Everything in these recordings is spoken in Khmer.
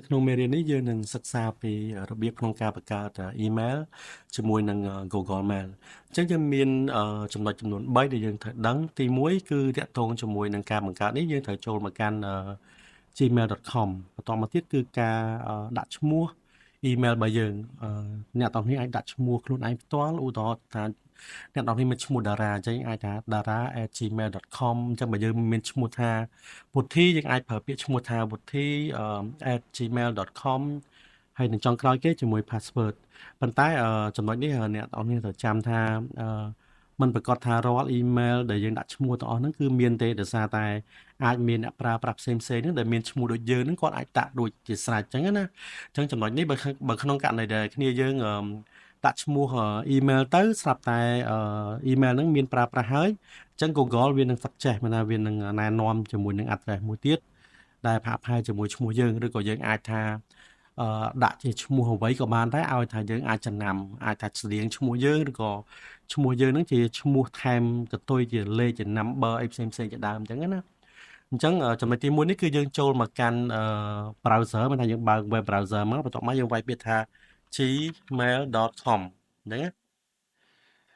ក្នុងមេរៀននេះយើងនឹងសិក្សាពីរបៀបក្នុងការបង្កើតអ៊ីមែលជាមួយនឹង Google Mail អញ្ចឹងយើងមានចំណុចចំនួន3ដែលយើងត្រូវដឹងទី1គឺទាក់ទងជាមួយនឹងការបង្កើតនេះយើងត្រូវចូលមកកាន់ gmail.com បន្តមកទៀតគឺការដាក់ឈ្មោះអ៊ីមែលរបស់យើងអ្នកទាំងនេះអាចដាក់ឈ្មោះខ្លួនឯងផ្ទាល់ឧទាហរណ៍ថាអ្នកទាំងនេះមានឈ្មោះតារាអញ្ចឹងអាចថា dara@gmail.com អញ្ចឹងបើយើងមានឈ្មោះថាពុទ្ធីយើងអាចប្រើពាក្យឈ្មោះថាពុទ្ធី @gmail.com ហើយនឹងចុងក្រោយគេជាមួយ password ប៉ុន្តែចំណុចនេះអ្នកទាំងនេះត្រូវចាំថាมันប្រកាសថារាល់ email ដែលយើងដាក់ឈ្មោះទាំងអស់ហ្នឹងគឺមានទេដោយសារតែអាចមានអ្នកប្រើប្រាស់ផ្សេងផ្សេងហ្នឹងដែលមានឈ្មោះដូចយើងហ្នឹងគាត់អាចដាក់ដូចជាស្រេចអញ្ចឹងណាអញ្ចឹងចំណុចនេះបើក្នុងករណីដែលគ្នាយើងដាក់ឈ្មោះ email ទៅស្រាប់តែ email ហ្នឹងមានប្រើប្រាស់ហើយអញ្ចឹង Google វានឹង suggest មានថាវានឹងណែនាំជាមួយនឹង address មួយទៀតដែលផាកផែជាមួយឈ្មោះយើងឬក៏យើងអាចថាអឺដាក់ជាឈ្មោះអ្វីក៏បានដែរឲ្យថាយើងអាចចំណាំអាចថាស្តៀងឈ្មោះយើងឬក៏ឈ្មោះយើងហ្នឹងជាឈ្មោះថែមកតុយជាលេខជា number អីផ្សេងផ្សេងជាដើមអញ្ចឹងណាអញ្ចឹងចំណុចទី1នេះគឺយើងចូលមកកាន់ browser មានថាយើងបើក web browser មកបន្ទាប់មកយើងវាយពាក្យថា gmail.com អញ្ចឹងណា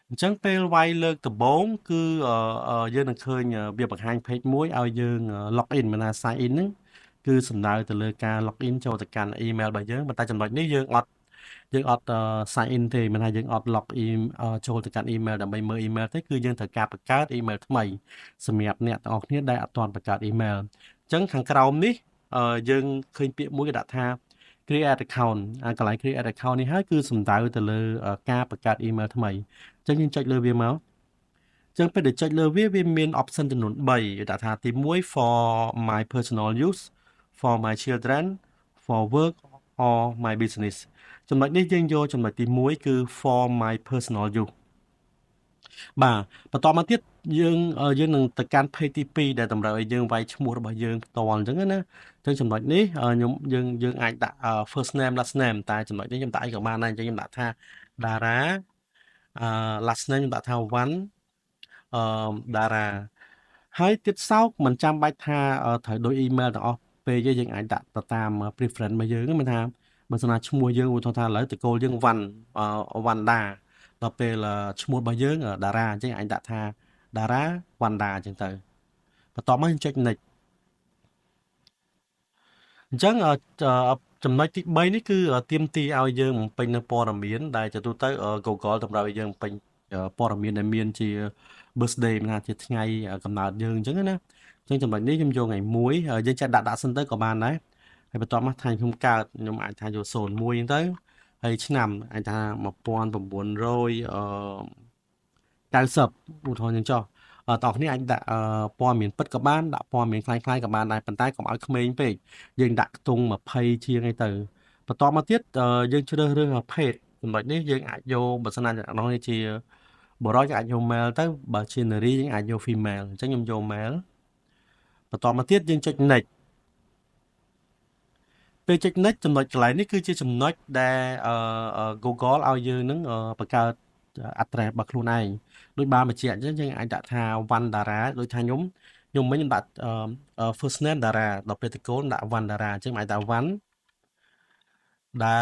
អញ្ចឹងពេលវាយលើកដំបូងគឺយើងនឹងឃើញវាបង្ហាញ page មួយឲ្យយើង log in មានថា sign in ហ្នឹងគឺសំដៅទៅលើការ log in ចូលទៅកាន់ email របស់យើងប៉ុន្តែចំណុចនេះយើងអត់ sign in ទេមានថាយើងអត់ log in ចូលទៅកាន់ email ដើម្បីមើល email ទេគឺយើងត្រូវការបង្កើត email ថ្មីសម្រាប់អ្នកទាំងអស់គ្នាដែលអត់ទាន់បង្កើត email អញ្ចឹងខាងក្រោមនេះយើងឃើញពាក្យមួយគេដាក់ថា create account អាកន្លែង create account នេះហើយគឺសំដៅទៅលើការបង្កើត email ថ្មីអញ្ចឹងយើងចុចលើវាមកចឹងពេលដែលចុចលើវាវាមាន option ចំនួន3គេដាក់ថាទី1 for my personal use, for my children, for work or my business ចំណុចនេះយើងយកចំណុចទី1គឺ for my personal use បាទបន្តមកទៀតយើងយើងនឹងទៅកាន់ page ទី2ដែលតម្រូវឲ្យយើងវាយឈ្មោះរបស់យើងផ្ទាល់អញ្ចឹងណាអញ្ចឹងចំណុចនេះខ្ញុំយើងយើងអាចដាក់ first name, last name តែចំណុចនេះខ្ញុំដាក់អីក៏បានដែរអញ្ចឹងខ្ញុំដាក់ថាតារាអឺ last name ខ្ញុំដាក់ថាវ៉ាន់អឺតារាហើយទៀតសោកមិនចាំបាច់ថាត្រូវដូច email ទាំងអស់ពេកទេយើងអាចដាក់ទៅតាម preference របស់យើងមិនថាបើសិនណាឈ្មោះយើងឧទាហរណ៍ថាឥឡូវតកូលយើងវ៉ាន់វ៉ាន់ដាដល់ពេលឈ្មោះរបស់យើងតារាអញ្ចឹងអាចដាក់ថាតារាវ៉ាន់ដាអញ្ចឹងទៅបន្ទាប់មកយើងចុច next អញ្ចឹងចំណុចទី3នេះគឺទាមទារឲ្យយើងបំពេញនៅព័ត៌មានដែលជាទូទៅ Google តម្រូវឲ្យយើងបំពេញព័ត៌មានដែលមានជា birthday មានថាជាថ្ងៃកំណើតយើងអញ្ចឹងណាអញ្ចឹងចំណុចនេះខ្ញុំយកថ្ងៃ1យើងចេះដាក់ដាក់សិនទៅក៏បានដែរហើយបន្ទាប់មកថ្ងៃខ្ញុំកើតខ្ញុំអាចថាយក01អញ្ចឹងទៅហើយឆ្នាំអាចថា1900អឺ90ឧទាហរណ៍អញ្ចឹងចុះតោះគ្នាអាចដាក់ព័ត៌មានពិតក៏បានដាក់ព័ត៌មានក្លាយៗក៏បានដែរប៉ុន្តែកុំឲ្យក្មេងពេកយើងដាក់ខ្ទង់20ជាងអីទៅបន្តមកទៀតយើងជ្រើសរើសភេទចំណុចនេះយើងអាចយកបើសិនណាអ្នកនរនេះជាបុរសយើងអាចយក male ទៅបើជានារីយើងអាចយក female អញ្ចឹងខ្ញុំយក male បន្តមកទៀតយើងចុច next ពេលចុច next ចំណុចកន្លែងនេះគឺជាចំណុចដែល Google ឲ្យយើងនឹងបង្កើត address របស់ខ្លួនឯងដូចបានបញ្ជាក់អញ្ចឹងយើងអាចដាក់ថាវ៉ាន់តារាដូចថាខ្ញុំខ្ញុំមិញខ្ញុំដាក់ first name តារាដល់ពេលតកូលដាក់វ៉ាន់តារាអញ្ចឹងអាចដាក់វ៉ាន់ដា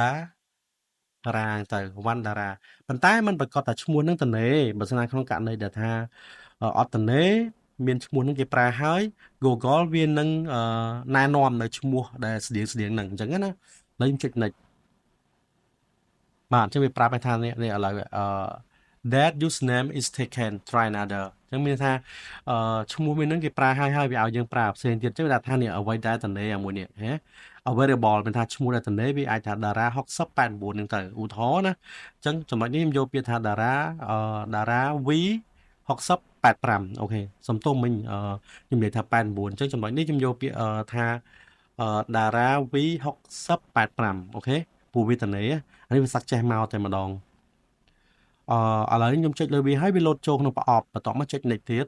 រាទៅវ៉ាន់តារាប៉ុន្តែมันប្រកាសថាឈ្មោះនឹងតនេបើស្នាក្នុងករណីដែលថាអត់តនេមានឈ្មោះនឹងគេប្រើហើយ Google វានឹងណែនាំនៅឈ្មោះដែលស្តៀងស្តៀងហ្នឹងអញ្ចឹងណាឥឡូវខ្ញុំចុច next បាទអញ្ចឹងវាប្រាប់ឲ្យថានេះនេះឥឡូវអឺ that username is taken, try another អញ្ចឹងមានថាអឺឈ្មោះមួយហ្នឹងគេប្រើហើយហើយវាឲ្យយើងប្រើផ្សេងទៀតអញ្ចឹងវាថានេះអ្វីដែលតនេអាមួយនេះហ៎ available មានថាឈ្មោះដែលតនេវាអាចថាតារា60 89ហ្នឹងទៅឧទាហរណ៍ណាអញ្ចឹងចំណុចនេះខ្ញុំយកពាក្យថាតារាអឺតារា V 60 85 OK សំទោសមិញខ្ញុំនិយាយថា89អញ្ចឹងចំណុចនេះខ្ញុំយកពាក្យថាតារា V 60 85 OK ពូវាតនេអានេះវាសាក់ចេះមកតែម្ដងអឺឥឡូវខ្ញុំចុចលើវាហើយវាលោតចូលក្នុងប្រអប់បន្ទាប់មកចុច next ទៀត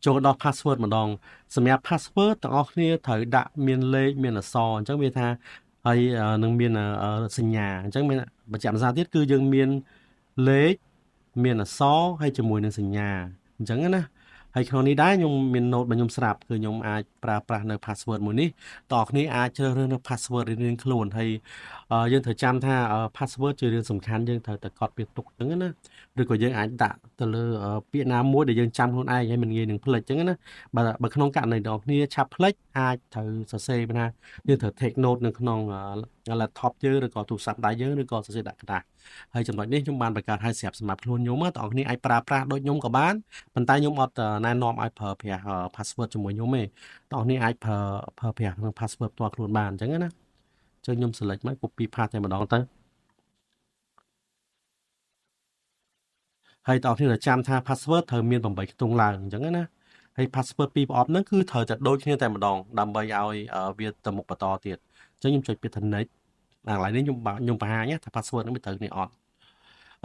ចូលដល់ password ម្ដងសម្រាប់ password ទាំងអស់គ្នាត្រូវដាក់មានលេខមានអក្សរអញ្ចឹងវាថាហើយនឹងមានសញ្ញាអញ្ចឹងមានបញ្ជាក់ភាសាទៀតគឺយើងមានលេខមានអក្សរហើយជាមួយនឹងសញ្ញាអញ្ចឹងណា ហើយក្នុងនេះដែរខ្ញុំមាន note របស់ខ្ញុំស្រាប់គឺខ្ញុំអាចប្រើប្រាស់នៅ password មួយនេះតើអ្នកអាចជ្រើសរើសនៅ password រៀងៗខ្លួនហើយយើងត្រូវចាំថា password ជារឿងសំខាន់យើងត្រូវតែកត់វាទុកអញ្ចឹងណាឬក៏យើងអាចដាក់ទៅលើពាក្យណាមួយដែលយើងចាំខ្លួនឯងហើយមិនងាយនឹងភ្លេចអញ្ចឹងណាបើក្នុងករណីដល់គ្នាឆាប់ភ្លេចអាចត្រូវសរសេរថាយើងត្រូវ take note នៅក្នុង laptop យើងឬក៏ទូរស័ព្ទដៃយើងឬក៏សរសេរដាក់ក្រដាសហើយចំណុចនេះខ្ញុំបានបង្កើតឲ្យស្រាប់សម្រាប់ខ្លួនខ្ញុំបងប្អូនអាចប្រើប្រាស់ដូចខ្ញុំក៏បានប៉ុន្តែខ្ញុំអត់ណែនាំឲ្យប្រើប្រាស់ password ជាមួយខ្ញុំទេបងប្អូនអាចប្រើប្រើប្រាស់ក្នុង password ផ្ទាល់ខ្លួនបានអញ្ចឹងណាអញ្ចឹងខ្ញុំ select មក copy paste តែម្ដងទៅហើយបងប្អូនចាំថា password ត្រូវមាន8ខ្ទង់ឡើងអញ្ចឹងណាហើយ password ពីរប្រអប់ហ្នឹងគឺត្រូវតែដូចគ្នាតែម្ដងដើម្បីឲ្យវាទៅមុខបន្តទៀតអញ្ចឹងខ្ញុំចុចពាក្យថា next កន្លែងនេះខ្ញុំបង្ហាញថា password ហ្នឹងវាត្រូវគ្នាអត់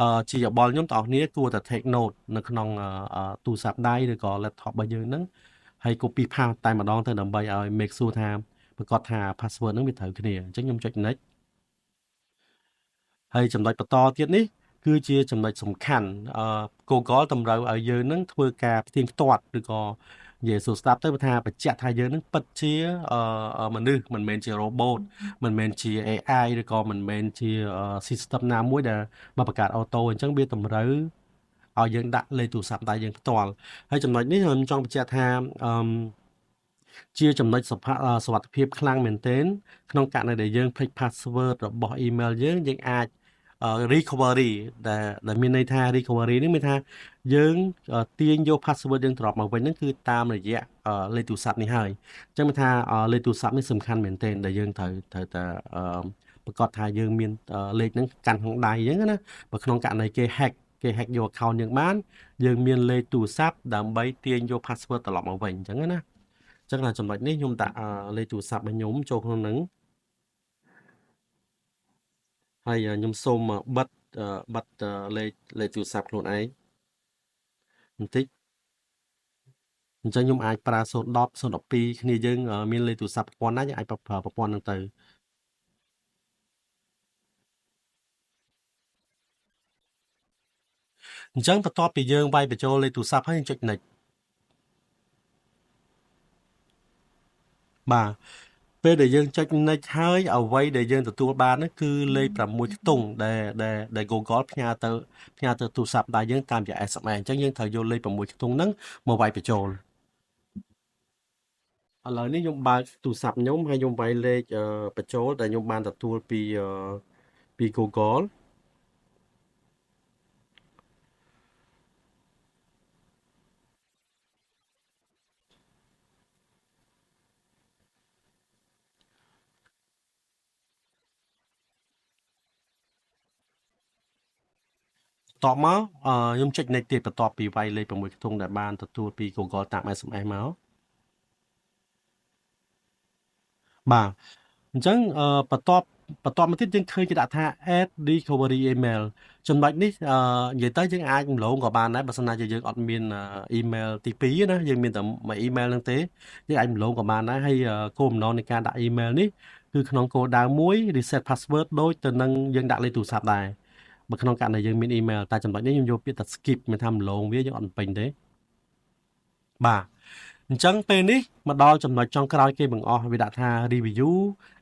អឺជាយោបល់ខ្ញុំបងប្អូនគួរតែ take note នៅក្នុងទូរស័ព្ទដៃឬក៏ laptop របស់យើងហ្នឹងហើយ copy paste តែម្ដងទៅដើម្បីឲ្យ make sure ថាប្រកាសថា password ហ្នឹងវាត្រូវគ្នាអញ្ចឹងខ្ញុំចុច next ហើយចំណុចបន្តទៀតនេះគឺជាចំណុចសំខាន់អឺ Google តម្រូវឲ្យយើងនឹងធ្វើការផ្ទៀងផ្ទាត់ឬក៏និយាយសួរស្ដាប់ទៅថាបញ្ជាក់ថាយើងនឹងពិតជាមនុស្សមិនមែនជា robot មិនមែនជា AI ឬក៏មិនមែនជា system ណាមួយដែលមកបង្កើត auto អញ្ចឹងវាតម្រូវឲ្យយើងដាក់លេខទូរស័ព្ទដៃយើងផ្ទាល់ហើយចំណុចនេះខ្ញុំចង់បញ្ជាក់ថាអឺជាចំណុចសុវត្ថិភាពខ្លាំងមែនទែនក្នុងករណីដែលយើងភ្លេច password របស់ email យើងយើងអាច recovery ដែលមានន័យថា recovery នេះមានថាយើងទាញយក password យើងត្រឡប់មកវិញហ្នឹងគឺតាមរយៈលេខទូរស័ព្ទនេះហើយអញ្ចឹងមានថាលេខទូរស័ព្ទនេះសំខាន់មែនទែនដែលយើងត្រូវតែប្រកាសថាយើងមានលេខហ្នឹងកាន់ក្នុងដៃអញ្ចឹងណាបើក្នុងករណីគេ hack យក account យើងបានយើងមានលេខទូរស័ព្ទដើម្បីទាញយក password ត្រឡប់មកវិញអញ្ចឹងណាអញ្ចឹងចំណុចនេះខ្ញុំដាក់លេខទូរស័ព្ទរបស់ខ្ញុំចូលក្នុងហ្នឹងហើយខ្ញុំសូមបិទលេខទូរស័ព្ទខ្លួនឯងបន្តិចអញ្ចឹងខ្ញុំអាចប្រើ010 012គ្នាយើងមានលេខទូរស័ព្ទប្រព័ន្ធណាយើងអាចប្រើប្រព័ន្ធហ្នឹងទៅអញ្ចឹងបន្ទាប់ពីយើងវាយបញ្ចូលលេខទូរស័ព្ទហើយយើងចុច next បាទពេលដែលយើងចុច next ហើយអ្វីដែលយើងទទួលបាននោះគឺលេខ6ខ្ទង់ដែល Google ផ្ញើទៅទូរស័ព្ទដៃយើងតាមរយៈ SMS អញ្ចឹងយើងត្រូវយកលេខ6ខ្ទង់ហ្នឹងមកវាយបញ្ចូលឥឡូវនេះខ្ញុំបើកទូរស័ព្ទខ្ញុំហើយខ្ញុំវាយលេខបញ្ចូលដែលខ្ញុំបានទទួលពី Google តបមកខ្ញុំចុច next ទៀតបន្ទាប់ពីវាយលេខ6ខ្ទង់ដែលបានទទួលពី Google តាម SMS មកបាទអញ្ចឹងបន្ទាប់មកទៀតយើងឃើញគេដាក់ថា add recovery email ចំណុចនេះនិយាយទៅយើងអាចរំលងក៏បានដែរបើសិនណាជាយើងអត់មាន email ទី2ណាយើងមានតែមួយ email ហ្នឹងទេយើងអាចរំលងក៏បានដែរហើយគោលបំណងនៃការដាក់ email នេះគឺក្នុងគោលដៅមួយ reset password ដូចទៅនឹងយើងដាក់លេខទូរស័ព្ទដែរបើក្នុងករណីយើងមាន email តែចំណុចនេះខ្ញុំយកពាក្យថា skip មានថារំលងវាយើងអត់ពេញទេបាទអញ្ចឹងពេលនេះមកដល់ចំណុចចុងក្រោយគេបង្អស់វាដាក់ថា review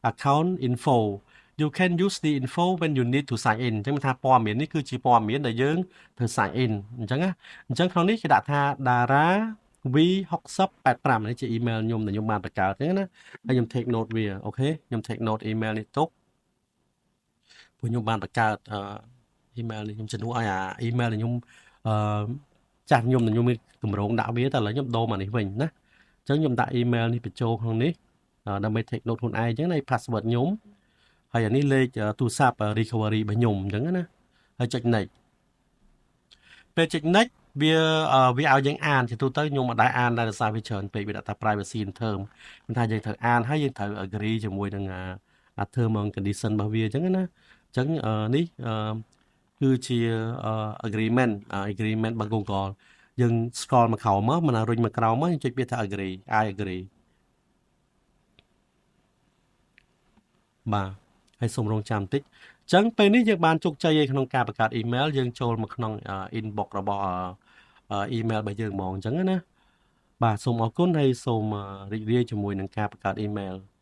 account info you can use the info when you need to sign in អញ្ចឹងថាព័ត៌មាននេះគឺជាព័ត៌មានដែលយើងត្រូវ sign in អញ្ចឹងណាអញ្ចឹងក្នុងនេះគេដាក់ថា dara v6085 នេះជា email ខ្ញុំដែលខ្ញុំបានបង្កើតអញ្ចឹងណាហើយខ្ញុំ take note វា OK ខ្ញុំ take note email នេះទុកព្រោះខ្ញុំបានបង្កើត email នេះខ្ញុំជំនួសឲ្យអា email ដែលខ្ញុំអឺចាស់ខ្ញុំដែលខ្ញុំមានកម្រងដាក់វាតែឥឡូវខ្ញុំដូរមកនេះវិញណាអញ្ចឹងខ្ញុំដាក់ email នេះបញ្ចូលក្នុងនេះដើម្បី take note ខ្លួនឯងអញ្ចឹងណា password ខ្ញុំហើយអានេះលេខទូរស័ព្ទ recovery របស់ខ្ញុំអញ្ចឹងណាហើយចុច next ពេលចុច next វាឲ្យយើងអានជាទូទៅខ្ញុំមិនដែលអានដែរដោយសារវាច្រើនពេកវាដាក់ថា privacy and term មិនថាយើងត្រូវអានហើយយើងត្រូវ agree ជាមួយនឹងអា term and condition របស់វាអញ្ចឹងណាអញ្ចឹងនេះគឺជា agreement របស់ Google យើង scroll មកក្រោមមកមិនរុញមកក្រោមមកយើងចុចពាក្យថា agree I agree បាទហើយសូមរងចាំបន្តិចអញ្ចឹងពេលនេះយើងបានជោគជ័យឯក្នុងការបង្កើត email យើងចូលមកក្នុង inbox របស់ email របស់យើងហ្មងអញ្ចឹងណា បាទសូមអរគុណហើយសូមរីករាយជាមួយនឹងការបង្កើតអ៊ីមែល។